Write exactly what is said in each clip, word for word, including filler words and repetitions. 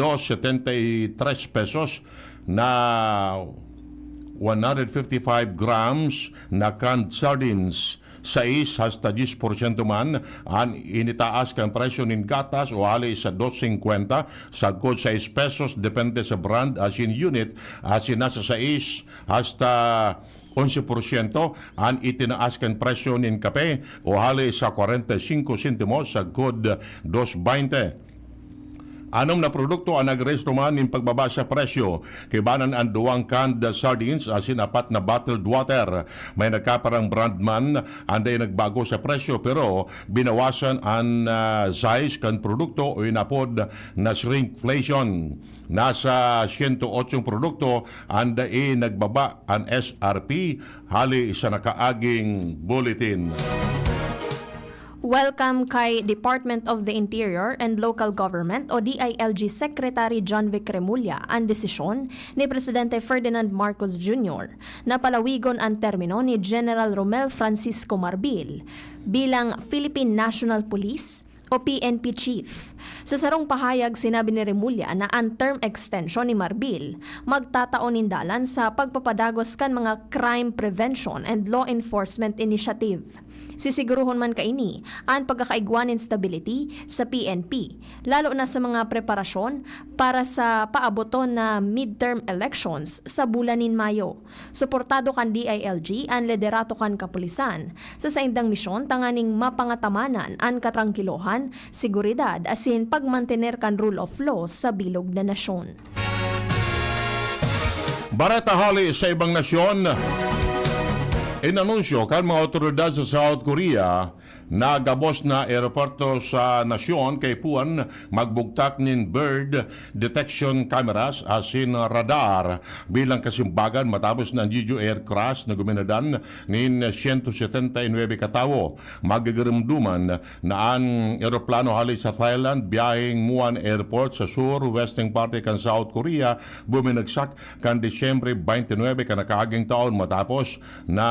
kilo, setenta y tres pesos na one hundred fifty-five grams na canned sardines, sais hasta diyes porsyento man an initaas kan presyo nin gatas o hali sa dos singkwenta sagkod sais pesos, depende sa brand asin unit, asin nasa sais hasta onse porsyento an itinaas kan presyo nin kape o hali sa kwarenta y singko sentimos sagkod dos baynte. Anom na produkto an nagrehistro man nin pagbaba sa presyo, kaibanan an duwang canned sardines asin apat na bottled water. May nagkaparang brand man an dai nagbago sa presyo, pero binawasan an, ah, size kan produkto o inapod na shrinkflation. Nasa siyento otsong produkto an dai nagbaba an S R P hali sa nakaaging bulletin. Welcome kay Department of the Interior and Local Government o D I L G Secretary John Vic Remulla an desisyon ni Presidente Ferdinand Marcos Junior na palawigon an termino ni General Romel Francisco Marbil bilang Philippine National Police o P N P Chief. Sa sarong pahayag, sinabi ni Remulla na an term extension ni Marbil magtatao nin dalan sa pagpapadagos kan mga crime prevention and law enforcement initiative. Sisiguruhon man kaini an pagkakaigwa nin stability sa P N P, lalo na sa mga preparasyon para sa paaboton na midterm elections sa bulan nin Mayo. Suportado kan D I L G an liderato kan kapulisan sa saindang misyon tanganing mapangatamanan an katrangkilohan, seguridad asin pagmantener kan rule of law sa bilog na nasyon. Bareta hali sa ibang nasyon. Inanunsyo kan mga awtoridad sa South Korea na gabos na eroporto sa nasyon kaipuhan magbugtak nin bird detection cameras asin radar bilang kasimbagan matapos na an Jeju Air Crash na guminadan nin siyento setenta y nuebe ka tawo. Magigirumduman na an eroplano hali sa Thailand, biyaheng Muan Airport sa sur-western parte kan South Korea, buminagsak kan Disyembre twenty-nine kan nakaaging taon matapos na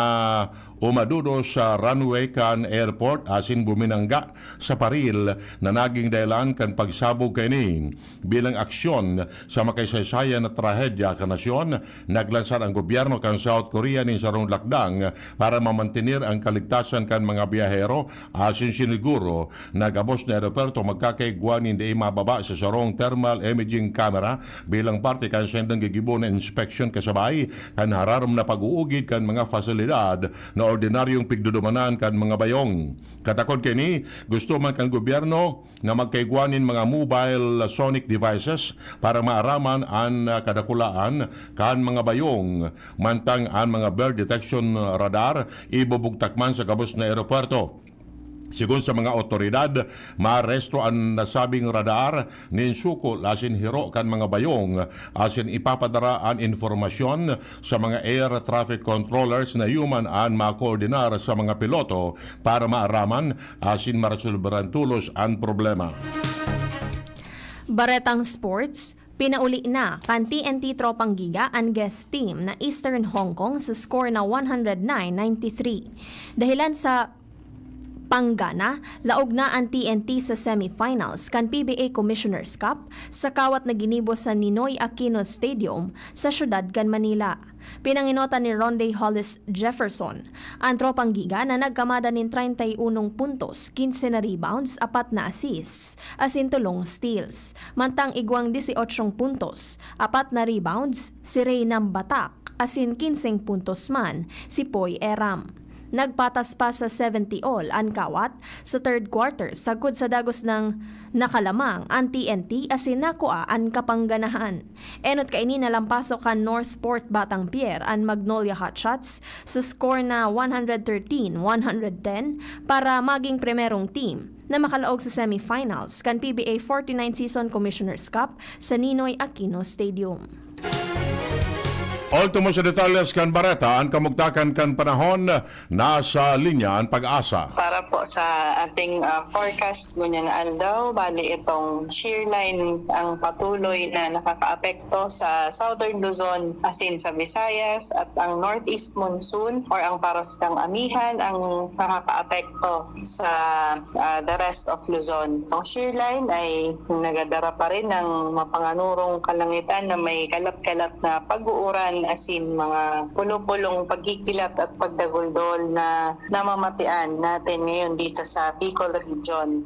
umadudos sa runway kan airport asin buminangga sa paril na naging dahilan kan pagsabog kaini. Bilang aksyon sa makaisaysayan na trahedya kan nasyon, naglansar ang gobyerno kan South Korea nin sarong lakdang para mamantener ang kaligtasan kan mga biyahero asin siniguro na gabos na eroporto magkakaigwa nin dai mababa sa sarong thermal imaging camera bilang parte kan saindang gigibo na inspeksyon kasabay kan hararom na pag-uugid kan mga fasilidad na ordinaryong pigdudumanan kan mga bayong. Katakod kaini, gusto man kan gobyerno na magkaigwa nin mga mobile sonic devices para maaraman an, ah, kadakulaan kan mga bayong, mantang an mga bird detection radar ibubugtak man sa gabos na eropuerto. Sigon sa mga awtoridad, maaresto an nasabing radar nin sukol asin hiro kan mga bayong asin ipapadara an impormasyon sa mga air traffic controllers na human an makoordinar sa mga piloto para maaraman asin maresolbaran tolos an problema. Baretang Sports, pinauli na kan T N T Tropang Giga an guest team na Eastern Hong Kong sa score na one hundred nine ninety-three. Dahilan sa panggana, laog na an T N T sa semifinals kan P B A Commissioner's Cup sa kawat na ginibo sa Ninoy Aquino Stadium sa siyudad kan Manila. Pinanginotan ni Ronde Hollis Jefferson an Tropang Giga na nagkamada nin treinta y unong puntos, quince na rebounds, apat na assists, asin tolong steals. Mantang igwang dieciochong puntos, apat na rebounds, si Reynam Batak, asin kinseng puntos man si Poy Eram. Nagpatas pa sa seventy all an kawat sa third quarter sagkod sa dagos nang nakalamang an T N T asin nakua an kapangganahan. Enot kaini na lampaso kan Northport Batang Pier an Magnolia Hotshots sa score na one hundred thirteen one hundred ten para maging primerong team na makalaog sa semifinals kan P B A forty-nine Season Commissioner's Cup sa Ninoy Aquino Stadium. Ultimo sa detalles kan bareta, an kamugtakan kan panahon, nasa linya an pag-asa. Para Po sa ating, ah, forecast ngunyan na aldaw, bali itong shear line ang patuloy na nakakaapekto sa Southern Luzon, asin sa Visayas, at ang northeast monsoon or ang paros kang amihan ang nakakaapekto sa, ah, the rest of Luzon. Itong shear line ay nagadara pa rin ng mapanganurong kalangitan na may kalat-kalat na pag-uuran, asin mga pulo-pulong pagkikilat at pagdaguldol na namamatian natin ngayon dito sa Bicol Region.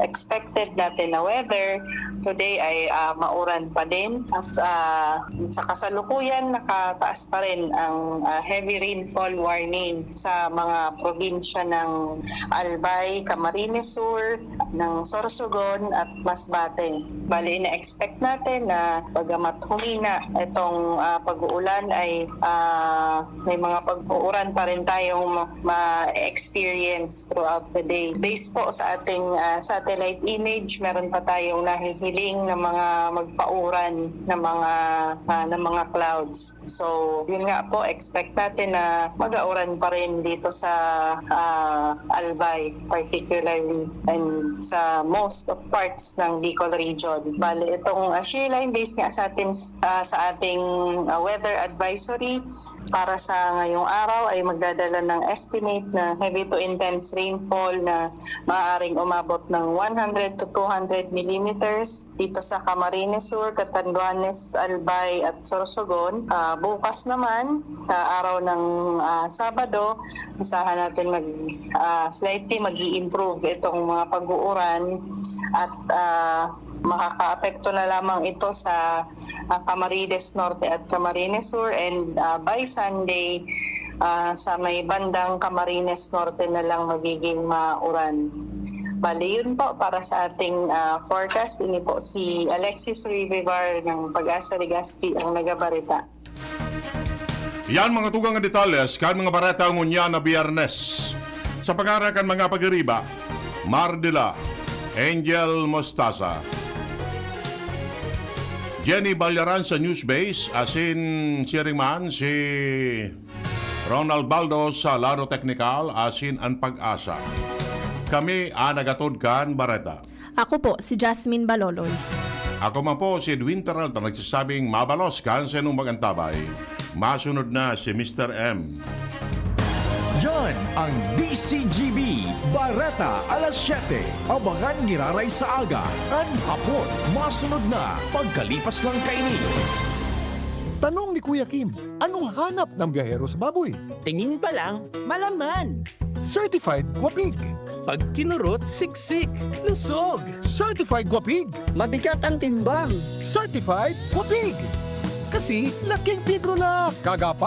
Expected natin na weather today ay, ah, mauran pa din at, ah, sa kasalukuyan nakataas pa rin ang, ah, heavy rainfall warning sa mga probinsya ng Albay, Camarines Sur, ng Sorsogon at Masbate. Bali, ina-expect natin na bagamat humina itong, ah, pag-uulan ay, ah, may mga pag-uuran pa rin tayong ma- ma-experience throughout the day. Based po sa ating, ah, satellite image, meron pa tayong nahihiling na mga magpauran na mga, ah, na mga clouds. So, yun nga po, expect natin na mag-auran pa rin dito sa, ah, Albay, particularly, and sa most of parts ng Bicol Region. Bale, itong, ah, shear line based nga sa atin, ah, sa ating, ah, weather advisory para sa ngayong araw ay magdadala ng estimate na heavy to intense rainfall na maaaring umabot ng one hundred to two hundred millimeters dito sa Camarines Sur, Catanduanes, Albay at Sorsogon. Ah, bukas naman, sa araw ng, ah, Sabado, asahan natin mag, ah, slightly mag improve itong mga pag-uuran at, ah, makakaapekto na lamang ito sa, ah, Camarines Norte at Camarines Sur, and, ah, by Sunday, ah, sa may bandang Camarines Norte na lang magiging mauran. Bali, yun po para sa ating, ah, forecast. Ini po si Alexis Rivivar ng Pag-asa Legazpi ang nagabarita. Yan mga tugang na detalles kan mga bareta ngunyan na Biyernes. Sa pagara kan mga pagiriba, Mardila, Angel Mostaza, Jenny Balyaran sa Newsbase, asin siring man si Ronald Baldo sa lado teknikal, asin an pag-asa. Kami an nagatod kan bareta. Ako po si Jasmine Baloloy. Ako man po si Edwin Peralta nagsasabing mabalos kan sa inong mag-antabay. Masunod na si Mister M. Yan ang D C G B, Bareta alas siyete. Abangan giraray sa aga, kan hapon. Masunod na, pagkalipas lang kaini. Tanong ni Kuya Kim, anong hanap ng biyahero sa baboy? Tingin pa lang, malaman. Certified Guapig. Pag kinurot, siksik, lusog. Certified Guapig. Mabigat ang timbang. Certified Guapig. Kasi laking pigro na. Kagapay